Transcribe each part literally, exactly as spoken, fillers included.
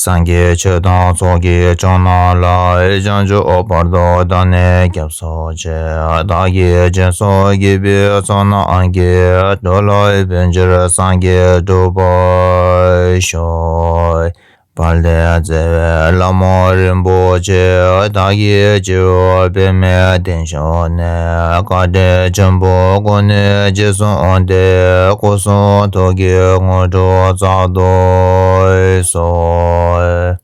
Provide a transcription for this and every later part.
སངས་རྒྱས་ཆོས་དང་ཚོགས་ཀྱི་མཆོག་རྣམས་ལ། བྱང་ཆུབ་བར་དུ་བདག་ནི་སྐྱབས་སུ་མཆི། བདག་གིས་སྦྱིན་སོགས་བགྱིས་པའི་ཚོགས་རྣམས་ཀྱིས། འགྲོ་ལ་ཕན་ཕྱིར་སངས་རྒྱས་འགྲུབ་པར་ཤོག། དཔལ་ལྡན་བརྩེ་བའི་ལྷ་མོ་རིན་པོ་ཆེ། བདག་གི་སྤྱི་བོར་པདྨས་བརྟན་བཞུགས་ནས། བཀའ་དྲིན་ཆེན་པོ་ཀུན་ནས་རྗེས་བཟུང་སྟེ། སྐུ་གསུང་ཐུགས་ཀྱི་དངོས་གྲུབ་སྩལ་དུ་གསོལ།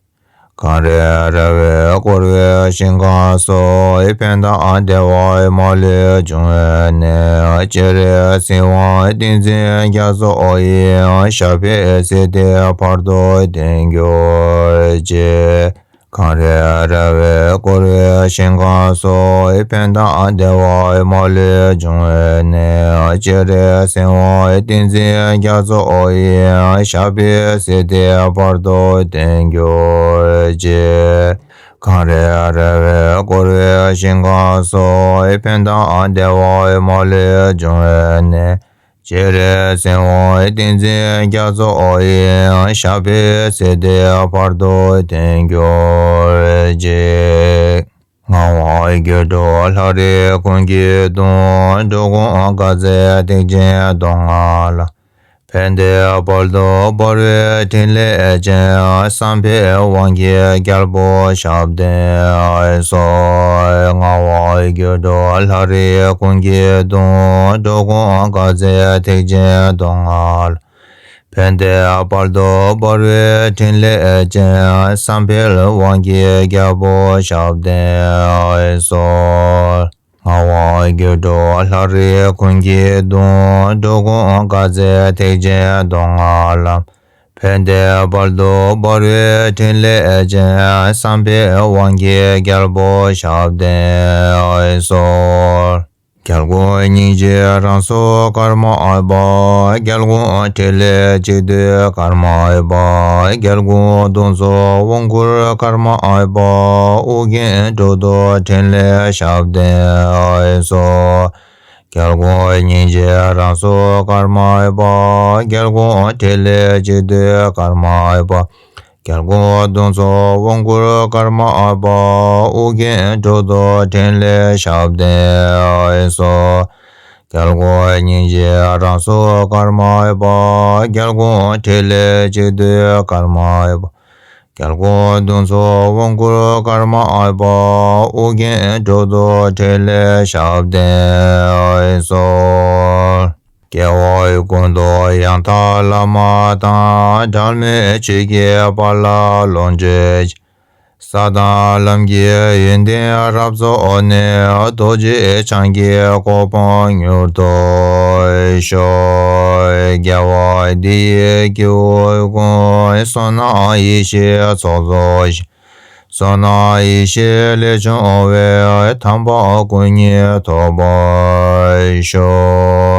གངས་རི་ར་བས་བསྐོར་བའི་ཞིང་ཁམས་སུ། ཕན་དང་བདེ་བའི་མ་ལུས་འབྱུང་བའི་གནས། སྤྱན་རས་གཟིགས་དབང་ཏིང་འཛིན་རྒྱ་མཚོ་ཡི། ཞབས་པད་སྲིད་མཐའི་བར་དུ་བརྟན་གྱུར་ཅིག། གངས་རི་ར་བས་བསྐོར་བའི་ཞིང་ཁམས་སུ། ཕན་དང་བདེ་བའི་མ་ལུས་འབྱུང་བའི་གནས། སྤྱན་རས་གཟིགས་དབང་ཏིང་འཛིན་རྒྱ་མཚོ་ཡི། ཞབས་པད་སྲིད་མཐའི་བར་དུ་བརྟན་གྱུར་ཅིག། གངས་རི་ར་བས་བསྐོར་བའི་ཞིང་ཁམས་སུ། ཕན་དང་བདེ་བའི་མ་ལུས་འབྱུང་བའི་གནས། སྤྱན་རས་གཟིགས་དབང་ཏིང་འཛིན་རྒྱ་མཚོ་ཡི། ཞབས་པད་སྲིད་མཐའི་བར་དུ་བརྟན་གྱུར་ཅིག། ངག་དབང་སྒྱུ་འཕྲུལ་ལྷ་རིས་ཀུན་གྱི་གདུང་། འགྲོ་ཀུན་དགའ་མཛད་ཐེག་ཆེན་གདོང་ལྔ་ལ། ཕན་བདེ་བར་དུ་འབར་བའི་ཕྲིན་ལས་ཅན། བསམ་འཕེལ་དབང་གི་རྒྱལ་པོ་ཞབས་བརྟན་གསོལ། ངག་དབང་སྒྱུ་འཕྲུལ་ལྷ་རིས་ཀུན་གྱི་གདུང་། འགྲོ་ཀུན་དགའ་མཛད་ཐེག་ཆེན་གདོང་ལྔ་ལ། ཕན་བདེ་བར་དུ་འབར་བའི་ཕྲིན་ལས་ཅན། བསམ་འཕེལ་དབང་གི་རྒྱལ་པོ་ཞབས་བརྟན་གསོལ། ངག་དབང་སྒྱུ་འཕྲུལ་ལྷ་རིས་ཀུན་གྱི་གདུང་། འགྲོ་ཀུན་དགའ་མཛད་ཐེག་ཆེན་གདོང་ལྔ་ལ། ཕན་བདེ་བར་དུ་འབར་བའི་ཕྲིན་ལས་ཅན། བསམ་འཕེལ་དབང་གི་རྒྱལ་པོ་ཞབས་བརྟན་གསོལ། རྒྱལ་ཀུན་སྙིང་རྗེ་རང་གཟུགས་ཀརྨ་པ། རྒྱལ་ཀུན་ཕྲིན་ལས་གཅིག་བསྡུས་ཀརྨ་པ། རྒྱལ་ཀུན་གདུང་འཚོབ་དབང་བསྐུར་ཀརྨ་པ། ཨོ་རྒྱན་གྲོགས་བསྡུས་ཕྲིན་ལས་ཞབས་བརྟན་གསོལ། རྒྱལ་ཀུན་སྙིང་རྗེ་རང་གཟུགས་ཀརྨ་པ། རྒྱལ་ཀུན་ཕྲིན་ལས་གཅིག་བསྡུས་ཀརྨ་པ། རྒྱལ་ཀུན་གདུང་འཚོབ་དབང་བསྐུར་ཀརྨ་པ། ཨོ་རྒྱན་གྲོགས་བསྡུས་ཕྲིན་ལས་ཞབས་བརྟན་གསོལ། རྒྱལ་ཀུན་སྙིང་རྗེ་རང་གཟུགས་ཀརྨ་པ། རྒྱལ་ཀུན་ཕྲིན་ལས་གཅིག་བསྡུས་ཀརྨ་པ། རྒྱལ་ཀུན་གདུང་འཚོབ་དབང་བསྐུར་ཀརྨ་པ། ཨོ་རྒྱན་གྲོགས་བསྡུས་ཕྲིན་ལས་ཞབས་བརྟན་གསོལ། སྐྱེ་བ་ཀུན་ཏུ་ཡང་དག་བླ་མ་དང་། འབྲལ་མེད་ཆོས་ཀྱི་དཔལ་ལ་ལོངས་སྤྱོད་ཅིང་། ས་དང་ལམ་གྱི་ཡོན་ཏན་རབ་རྫོགས་ནས། རྡོ་རྗེ་འཆང་གི་གོ་འཕང་མྱུར་ཐོབ་ཤོག། དགེ་བ་འདི་ཡིས་སྐྱེ་བོ་ཀུན། བསོད་ནམས་ཡེ་ཤེས་ཚོགས་རྫོགས་ཤིང་། བསོད་ནམས་ཡེ་ཤེས་ལས་བྱུང་བའི། དམ་པ་སྐུ་གཉིས་ཐོབ་པར་ཤོག།